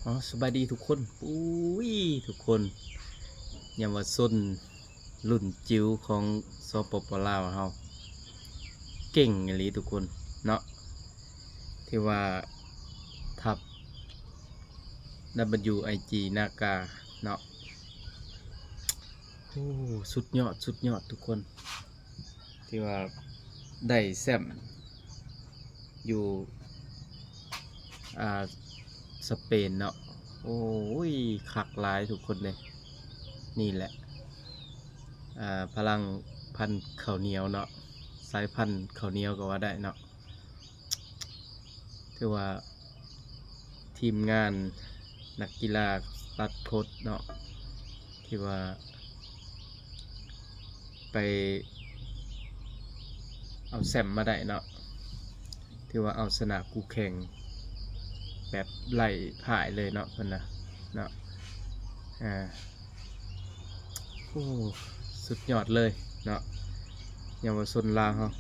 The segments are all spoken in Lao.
ອໍ ສະບາຍດີທຸກຄົນ. ອຸ້ຍ ທຸກຄົນ ເຍົາວະຊົນລຸ້ນຈິວຂອງ ສປປ ລາວເຮົາ ເກັ່ງອີ່ຫຼີທຸກຄົນເນາະ ທີ່ວ່າທັບ ດັບເບິນຢູໄອຈີ ນາກາເນາະ. ໂອ້ ສຸດຍອດ ສຸດຍອດທຸກຄົນ ທີ່ວ່າໄດ້ແຊ້ມຢູ່ ອ່າ ສະເປນເນາະ. ໂອ້ຍ ຄັກຫຼາຍທຸກຄົນເດ້. ນີ້ແຫຼະ ອ່າ ພະລັງພັນເຂົ້າໜຽວເນາະ ສາຍພັນເຂົ້າໜຽວກໍວ່າໄດ້ເນາະ. ຖືວ່າທີມງານນັກກິລາຕັດໂຄດເນາະ ທີ່ວ່າໄປເອົາແຊ້ມມາໄດ້ເນາະ ຖືວ່າເອົາຊະນະຄູ່ແຂ່ງແບບໄຮ້ພ່າຍເລີຍເນາະ ເພິ່ນນະເນາະ. ອ່າ ໂອ້ ສຸດຍອດເລີຍເນາະ ເຍົາວະຊົນລາວເຮົາ.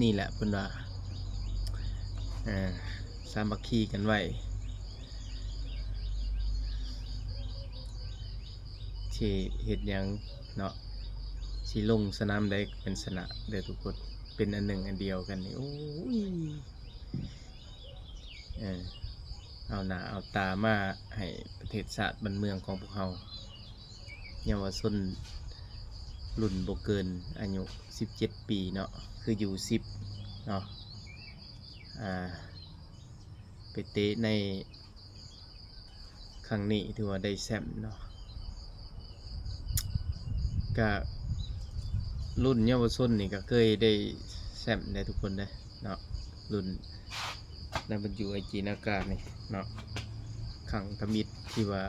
ນີ້ແຫຼະເພິ່ນວ່າ ເອີ ສາມັກຄີກັນໄວ້ ທີ່ເຮັດຫຍັງເນາະ ຊິລົງສະໜາມໃດກໍເປັນຊະນະເດີທຸກຄົນ ເປັນອັນໜຶ່ງອັນດຽວກັນນີ້. ໂອ້ຍ ເອີ ເອົາໜ້າເອົາຕາມາໃຫ້ປະເທດຊາດບ້ານເມືອງຂອງພວກເຮົາ ເຍົາວະຊົນລຸ້ນບໍ່ເກີນອາຍຸສິບເຈັດປີເນາະ ຄື ຢູສິບ ເນາະ ອ່າ ໄປເຕະໃນ ຄັ້ງນີ້ຖືວ່າໄດ້ແຊ້ມເນາະ ກະລຸ້ນເຍົາວະຊົນນີ້ກະເຄີຍໄດ້ແຊ້ມແດ່ທຸກຄົນເດ້ເນາະ ລຸ້ນດັບເບິນຢູໄອຈີ ນາການີ້ເນາະ. ຄັ້ງທຳອິດທີ່ວ່າ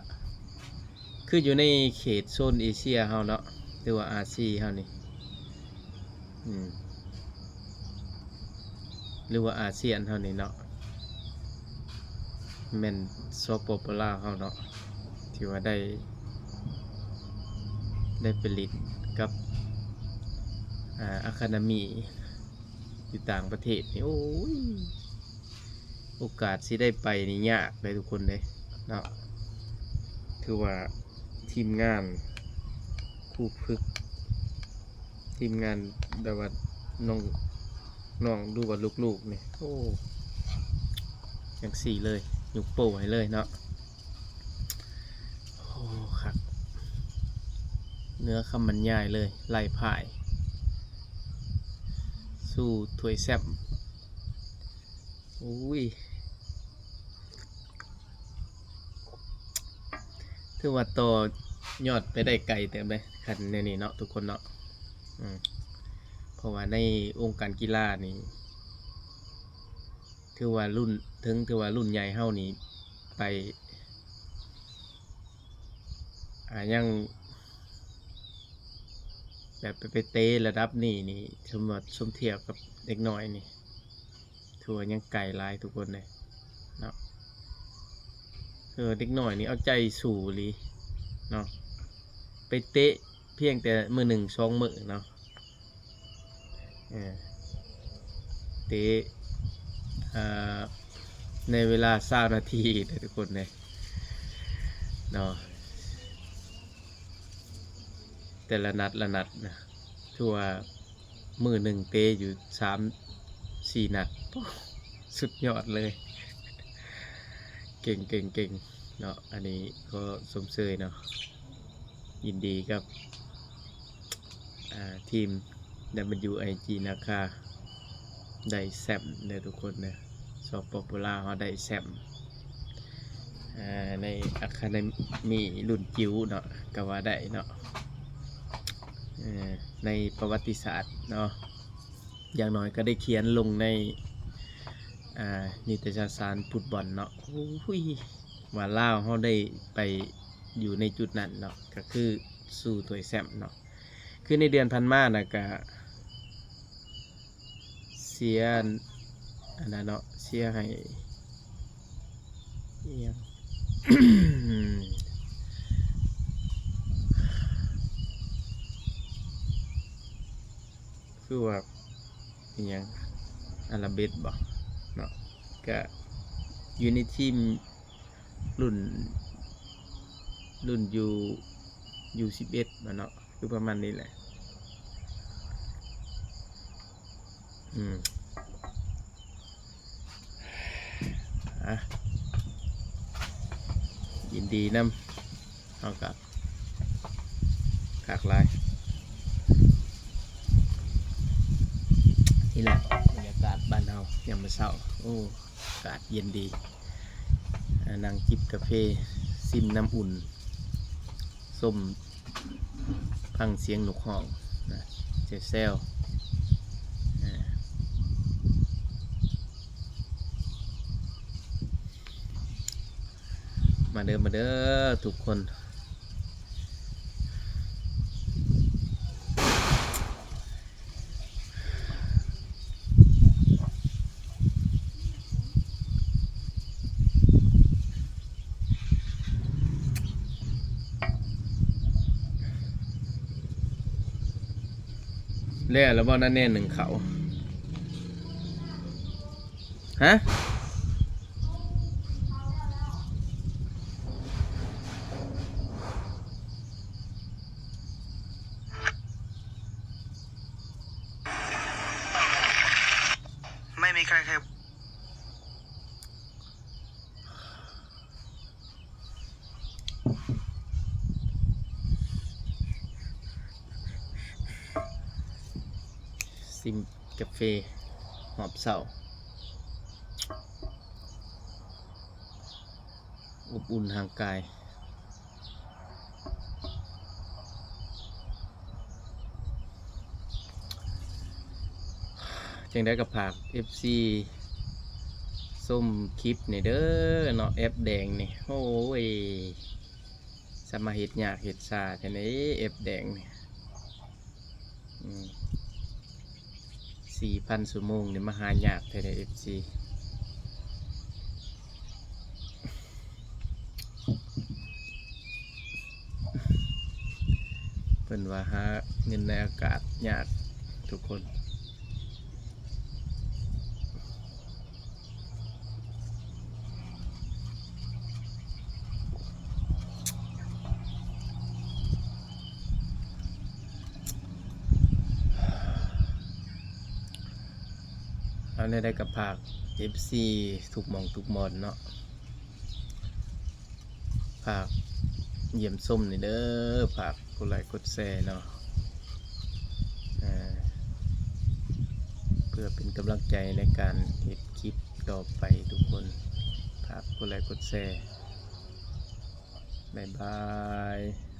ຄືຢູ່ໃນເຂດໂຊນເອເຊຍເຮົາເນາະ ຫຼືວ່າອາຊີເຮົານີ້ ອືມ ຫຼືວ່າອາຊຽນເຮົານີ້ເນາະ ແມ່ນ ສປປ ລາວເຮົາເນາະ ທີ່ວ່າໄດ້ ໄດ້ໄປຫຼິ້ນກັບ ອ່າ ອາຄາເດມີຢູ່ຕ່າງປະເທດນີ້ ໂອ້ຍ ໂອກາດຊິໄດ້ໄປນີ້ຍາກເດ້ທຸກຄົນເດ້ເນາະ. ຖືວ່າທີມງານຄູຝຶກ ທີມງານແບບວ່ານ້ອງ ນ້ອງ ຫຼືວ່າລູກໆນີ້ ໂອ້ ຈັ່ງຊີ້ເລີຍ ຍົກໂປ້ໃຫ້ເລີຍເນາະ. ໂອ້ ຄັກ ເໜືອຄຳບັນຍາຍເລີຍ ໄລ່ພ່າຍສູ່ຖ້ວຍແຊ້ມ. ໂອ້ຍ ຖືວ່າຕໍ່ຍອດໄປໄດ້ໄກເຕີບເດ້ ຄັນແນວນີ້ເນາະທຸກຄົນເນາະ. ອືມ ເພາະວ່າໃນວົງການກິລານີ້ ຖືວ່າລຸ້ນ ເຖິງຖືວ່າລຸ້ນໃຫຍ່ເຮົານີ້ໄປ ອ່າ ຍັງແບບໄປ ໄປເຕະລະດັບນີ້ນີ້ ສົມວ່າ ສົມທຽບກັບເດັກນ້ອຍນີ້ ຖືວ່າຍັງໄກຫຼາຍທຸກຄົນເດ້ເນາະ. ເອີ ເດັກນ້ອຍນີ້ເອົາໃຈສູ້ອີ່ຫຼີເນາະ ໄປເຕະພຽງແຕ່ມື້ໜຶ່ງສອງມື້ເນາະ. ເອີ ເຕະ ອ່າ ໃນເວລາຊາວນາທີເດ້ທຸກຄົນເດ້ເນາະ ແຕ່ລະນັດລະນັດນະ ຖືວ່າມື້ໜຶ່ງເຕະຢູ່ສາມສີ່ນັດ ສຸດຍອດເລີຍ ເກັ່ງໆໆເນາະ. ອັນນີ້ຂໍຊົມເຊີຍເນາະ ຍິນດີກັບ ອ່າ ທີມ ດັບເບິນຢູໄອຈີ ນາຄາ ໄດ້ແຊ້ມເດີທຸກຄົນເດີ ສປປ ລາວເຮົາໄດ້ແຊ້ມ ອ່າ ໃນອາຄາເດມີລຸ້ນຈິ້ວເນາະ ກໍວ່າໄດ້ເນາະ ເອີ ໃນປະຫວັດຕິສາດເນາະ ຢ່າງໜ້ອຍກໍໄດ້ຂຽນລົງໃນ ອ່າ ນິຕະຍະສານຟຸດບອນເນາະ. ໂອ້ຍ ວ່າລາວເຮົາໄດ້ໄປຢູ່ໃນຈຸດນັ້ນເນາະ ກໍຄືສູ່ຖ້ວຍແຊ້ມເນາະ. ຄືໃນເດືອນຜ່ານມານະກະເສຍ ອັນນັ້ນເນາະ ເສຍໃຫ້ອີ່ຫຍັງ ຄືວ່າ ອີ່ຫຍັງ ອາລາເບັດບໍເນາະ ກະຢູ່ໃນທີມລຸ້ນ ລຸ້ນຢູ ຢູສິບເອັດ ແມ່ນເນາະ ຄືປະມານນີ້ແຫຼະ. ອືມ ອ່ະ ຍິນດີນຳ ເຮົາກໍຄັກຫຼາຍ. ນີ້ແຫຼະບັນຍາກາດບ້ານເຮົາຍາມມື້ເຊົ້າ. ໂອ້ ອາກາດເຢັນດີ. ອ່າ ນັ່ງຈິບກາເຟ ຊິມນ້ຳອຸ່ນ ຊົມ ຟັງສຽງນົກຮ້ອງນະ ແຊວໆ. ອ່າ ມາເດີ ມາເດີທຸກຄົນ. ແລ້ວລະບໍ່ ນັ້ນແນ່ໜຶ້ງເຂົ້າ ຮະ? ໄມ່ມີໃຄເຄີຍ ຊິມກາເຟຮອບເຊົ້າ ອົບອຸ່ນຮ່າງກາຍ. ຈັ່ງໃດກໍຝາກເອັຟຊີຊົມຄລິບນີ້ເດີເນາະ ແອັບແດງນີ້. ໂອ້ຍ ສາມາດເຮັດຍາກເຮັດຊາແທ້ເນາະ ແອັບແດງນີ້. ອືມ ສີ່ພັນຊົ່ວໂມງນີ້ ມາຫາຍາກແທ້ເດ້ ເອັຟຊີ. ເພິ່ນວ່າຫາເງິນໃນອາກາດຍາກທຸກຄົນ. ເອົາແນວໃດກໍຝາກເອັຟຊີທຸກໝ່ອງທຸກບ່ອນເນາະ ຝາກຢ້ຽມຊົມນີ້ເດີ ຝາກກົດໄລກົດແຊເນາະ ເພື່ອເປັນກຳລັງໃຈໃນການເຮັດຄລິບຕໍ່ໄປທຸກຄົນ. ຝາກກົດໄລກົດແຊ. ບາຍບາຍ.